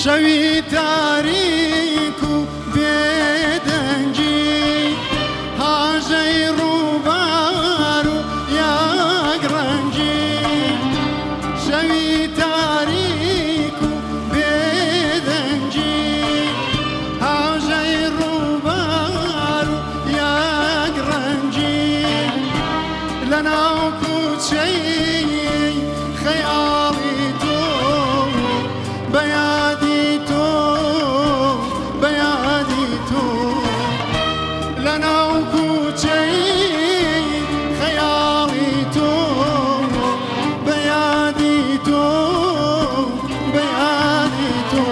شەوی تاریک و بێدەنگی، هاژەی ڕووبار و یەک ڕەنگی. شەوی تاریک و بێدەنگی، هاژەی ڕووبار و یەک ڕەنگی. لەناو کوچەی خەیاڵی تۆ، بە یادی تۆ، بە یادی تۆ. لەناو کوچەی خەیاڵی تۆ، بە یادی تۆ، بە یادی تۆ.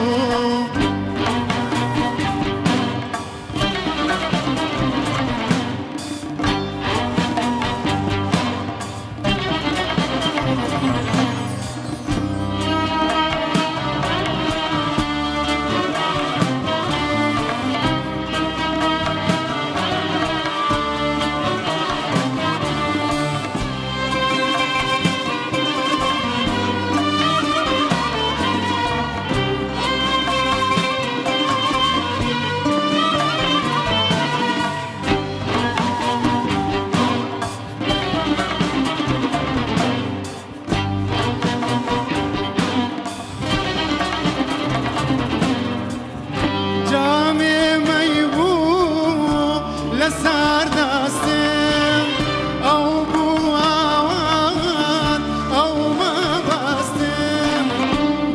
جامێ مەی بوو لە سارداستم، ئەو بوو ئاوات، ئەو مەبەستم.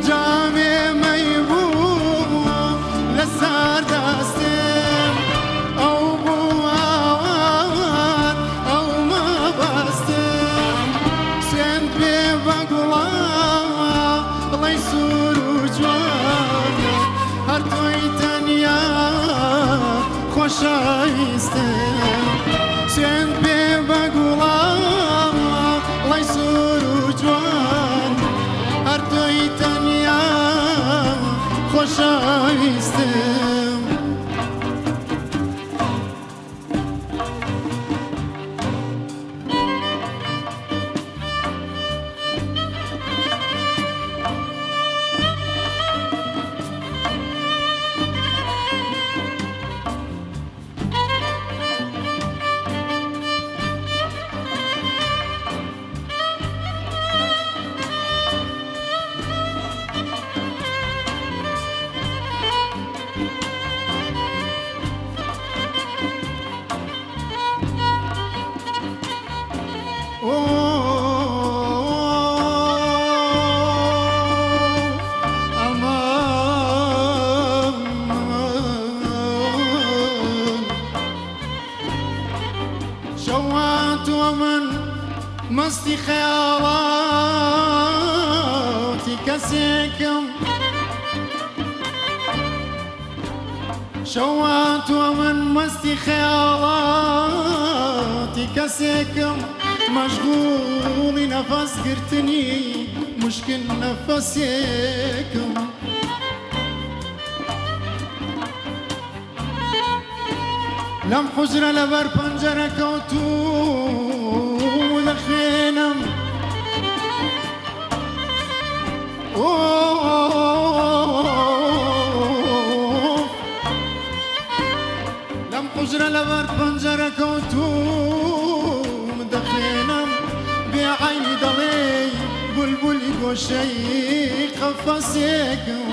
جامێ مەی بوو لە سارداستم، ئەو بوو ئاوات، ئەو مەبەستم. سوێند بێ بە گوڵاڵەی سوور و جوان، هەر تۆی تەنیا خۆشەویستم. سوێند بێ بە گوڵاڵەی سوور و جوان، هەر تۆی تەنیا خۆشەویستم. ئەمان شەوات ومن مەستی خەیاڵاتی کەسێکم، شەوات ومن مەستی خەیاڵاتی کەسێکم، مەشغوڵی نەفەس گرتنی مشکل نەفەسێکم. لەم حوجرە لەبەر پەنجەرە کەوتوو دەخوێنم، لەم حوجرە لەبەر پەنجەرە کەوتوو دەخوێنم، بێ عەینی دەڵێی بولبولی گۆشەی قەفەسێکم.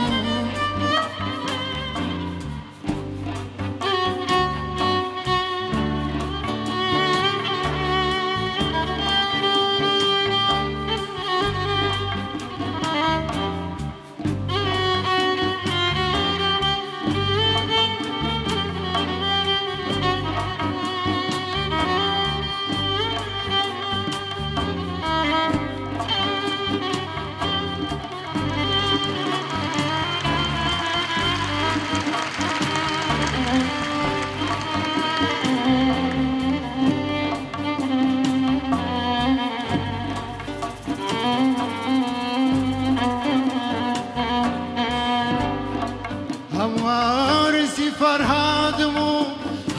هەم وارسی فەرهادم و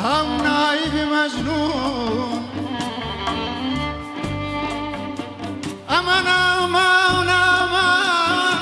هەم نایبی مەجنون، ئەمە نامان ئەمان.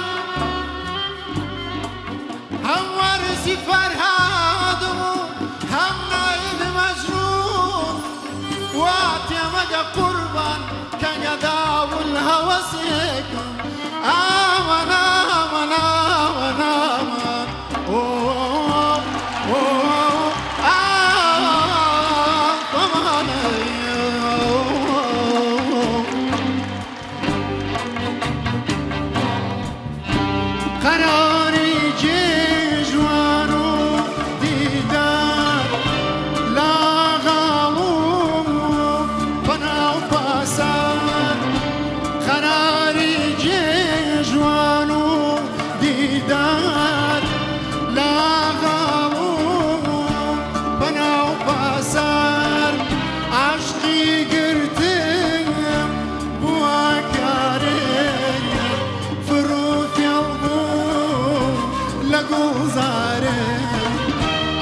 گوڵزارم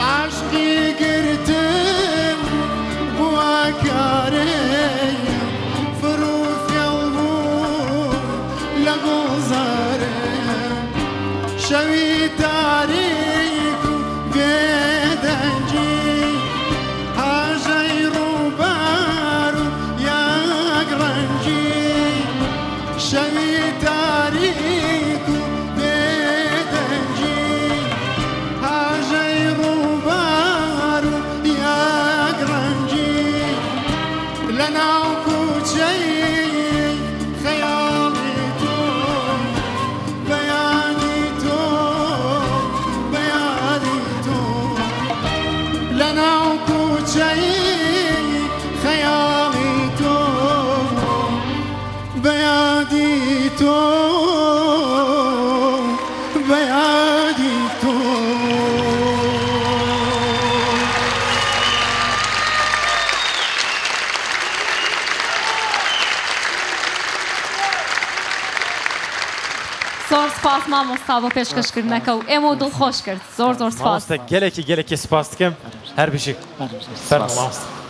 عاشقی گرتم بووە کارم فڕوفێڵ بوو لە گوڵزارم شەوی تاریک و بێدەنگی هاژەی ڕووبار و یەک ڕەنگی شەوی تاریک و بێدەنگی هاژەی ڕووبار و یەک ڕەنگی لە ناو کوچەی خەیاڵی تۆ بەیانی تۆ بەیانی تۆ لە ناو کوچەی خەیاڵی تۆ بەیادی تۆ بەیادی تۆ. زۆر سپاس مامۆستا بۆ پێشکەشکردنەکە و ئێمە و دڵخۆش کرد زۆر زۆر سپاس. مامۆستا گەلێکی گەلێکی سپاست دکەم هەر بژی. فەرموو مامۆستا.